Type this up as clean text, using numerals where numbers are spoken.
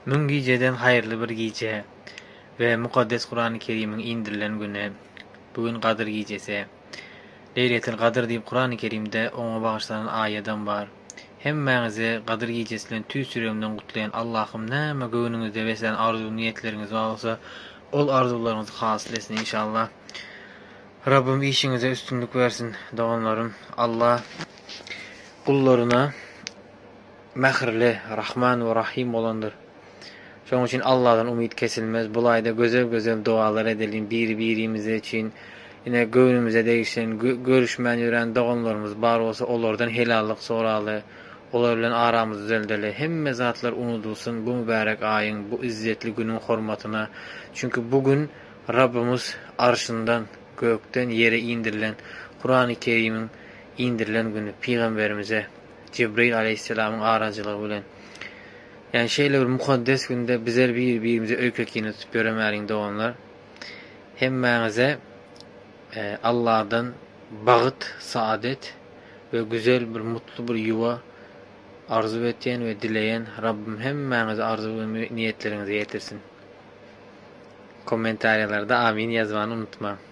Müň gijeden haýyrly bir gije we mukaddes Kurany Kerimiň indirilen güni. Bu gün Gadyr gijesi. Leýletil Gadyr diýip Kurany Kerimde oňa bagyşlanan aýadam bar. Hemmäňizi Gadyr gijesi bilen tüýs ýüregimden gutlaýan Allahym näme göwnüňizde beslän arzuw niýetleriňiz bar bolsa ol arzuwlaryňyzy hasyl etsin inşallah. Rabbym işiňize üstünlik bersin doganlarym. Allah gullaryna Mähirli, Rahman we Rahym bolandyr. Şonuň üçin Allahdan umyt kesilmez. Bul aýda gözel-gözel dogalar edeliň biri-birimize üçin. Ine göwnümize degişen, görüşmän ýören doganlarymyz bar bolsa olardan helallyk soraly. Olar bilen aramyzy düzeldeli. Hemme zatlar unudylsyn bu mübärek aýyň, bu izzetli günüň hormatyna. Çünki bu gün Rabbymyz arşyndan, gökden ýere indirilen Kurany Kerimiň indirilen güni pygamberimize. Jebreýil aleýhisselamyň araçylygy bilen. Ýagny şeýle bir mukaddes günde bizler bir-birimize öýke-kine tutup ýöremäliň doganlar. Hemmäňize Allahdan bagyt, saadet we güzel bir mutly bir ýuwa arzuw etýän we dileýän. Rabbym hemmäňizi arzuw we niýetleriňize ýetirsin. Kommentariýalarda amin ýazmany unutmaň.